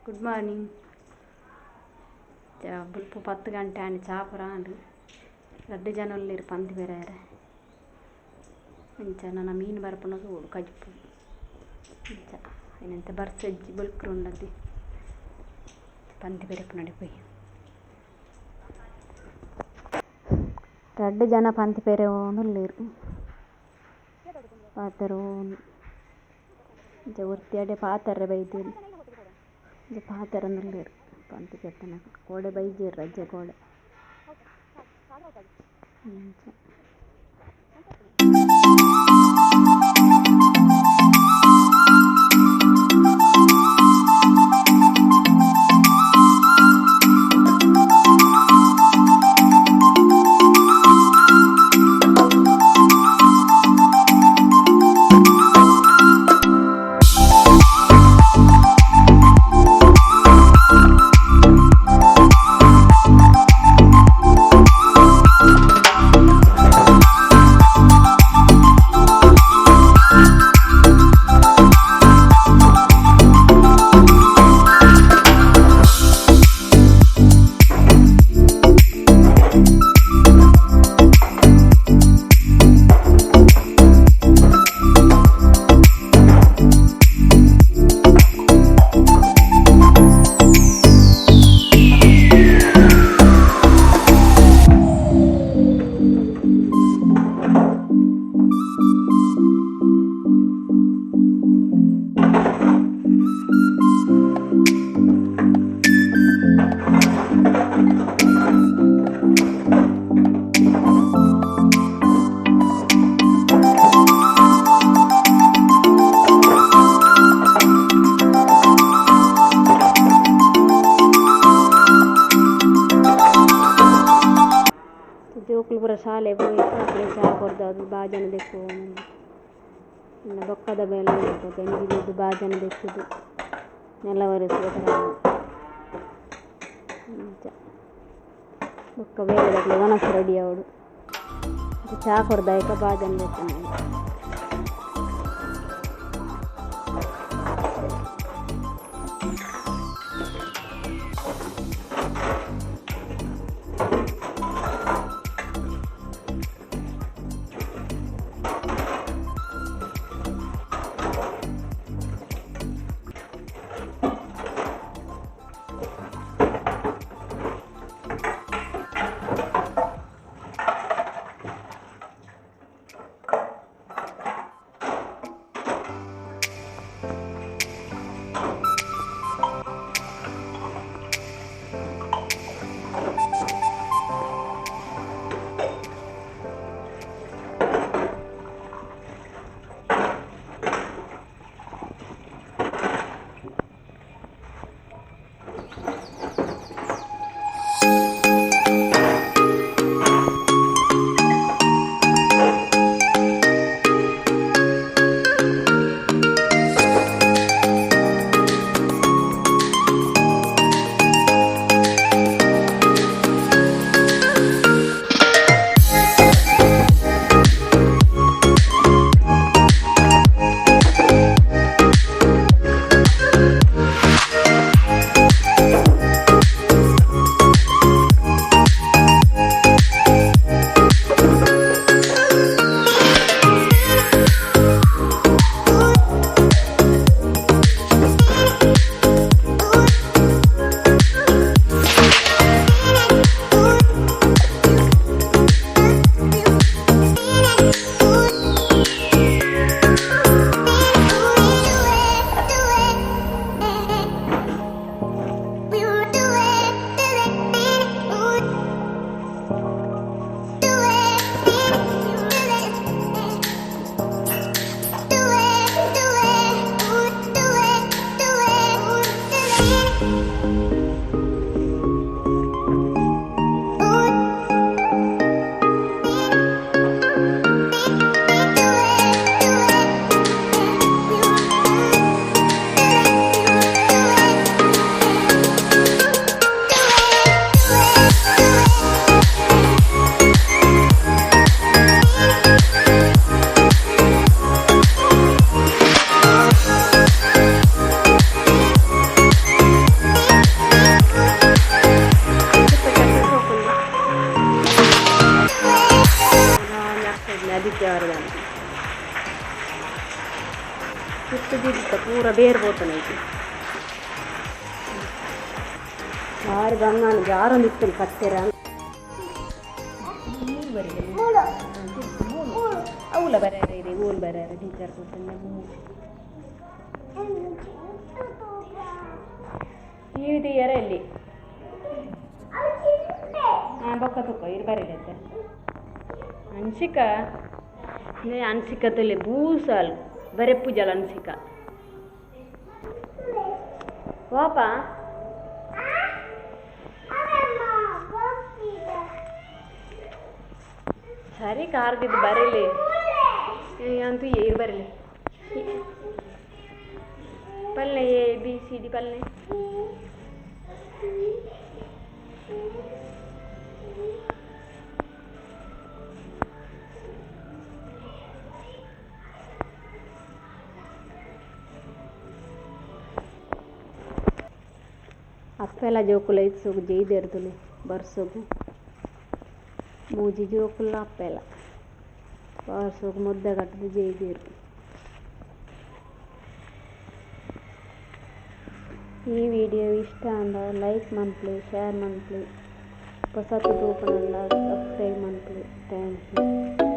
Good morning. ಬೊಲ್ಪು 10 ಗಂಟೆ ಆಂಡ್ ಚಾ ಪೂರ ಆಂಡ್. ರಡ್ಡ್ ಜನ ಉಲ್ಲೆರ್ ಪಂತಿ ಪೆರಯೆರೆ. ಅಂಚ ನನ ಮೀನ್ ಬರ್ಪುನ ತೂವೊಡು ಕಜಿಪು. ಅಂಚ ಐನಂತೆ ಬರ್ಸ ಇಜ್ಜಿ ಬೊಲ್ಕುರು ಉಂಡತೆ ಪಂತಿ ಪೆರೆಪುನಡೆ ಪೋಯಿ. ರಡ್ಡ್ ಜನ ಪಂತಿ ಪೆರವೊಂದುಲ್ಲೆರ್ ಪಾತೆರೊಂದು. ಅಂಚ ಒರ್ತಿ ಅಡೆ ಪಾತೆರ್ರೆ ಬೈದೆರ್. ಅಂಚ ಪಾತೆರೊಂದುಲ್ಲೆರ್ ಪಂತಿ ಪೆತ್ತನಕುಲು. ಕೋಡೆ ಬೈಜೆರ್ ರಜೆ ಕೋಡೆ. ಅಂಚ. ಜೋಕುಲು ಪೂರ ಶಾಲೆ ಪೋಯಿ ಅಕ್ಲೆಗ್ ಚಾ ಕೊರ್ದು ಬಾಜನ ದೆಕ್ಕೊಂದು ಬೊಕ್ಕದ ಬೇಲೆ ಗಂಜಿ ದೀದ್ ಬಾಜನ ದೆಕ್ಕುದು ನೆಲ ಒರೆಸುವ ಅಂಚ ಬೊಕ್ಕ ಬೇಲೆದಕ್ಲೆಗ್ ವನಸ್ ರೆಡಿ ಆವೊಡು. ಚಾ ಕೊರ್ದು ಐಕ ಬಾಜನ ದೆತ್ತೊಂದು. ಪೂರ ಬೇರ್ ಪೋತುಂಡು ಐಕ್. ಬಾರಿ ಬಂಗಾನ ಜಾರೊಂದಿತ್ತುಂಡು ಕತ್ತೆರ. ಮೂಲು ಬರೆಲೆ ಮೂಲು. ಅವುಲ ಬರೆಯರೆ ಇದೆ, ಓಲ್ ಬರೆಯರೆ ಟೀಚರ್ ಕೊರ್ತುಂಡ ಮೂಲು. ಟಿವಿ ತೂಯರೆ ಇಲ್ಲಿ ಬೊಕ್ಕ ತೂಕ ಇರ್ ಬರೆಲೆ. ಅನ್ಸಿಕ ಅನ್ಸಿಕ ತುಲೆ ಬೂಸಾಲ್ ಬರೆಪುಜಲ್ ಅನ್ಸಿಕ ವಾಪ. ಸರಿ ಕಾರ್ದಿದ್ದು ಬರೀಲಿ ಅಂತೂ ಏರ್ ಬರಲಿ ಪಲ್ಲೆ ಎ ಬಿ ಸಿ ಡಿ ಪಲ್ಲೆ. ಅಪ್ಪೆಲ ಜೋಕುಲು ಐತ್ಸೋಗು ಜೈದೆರ್ದುಲು ಬರ್ಸೊಗು ಮೂಜಿ ಜೋಕುಲ್ಲ ಅಪ್ಪೆಲ ಬರ್ಸೊಗು ಮುದ್ದೆ ಕಟ್ಟುದು ಜೈದೆರ್. ಈ ವಿಡಿಯೋ ಇಷ್ಟ ಆಂಡ ಲೈಕ್ ಮನ್ಪುಲೆ, ಶೇರ್ ಮನ್ಪುಲೆ, ಪೊಸತ್ ತೂಪುನಂಡ ಸಬ್ಸ್ಕ್ರೈಬ್ ಮನ್ಪುಲೆ. Thank you.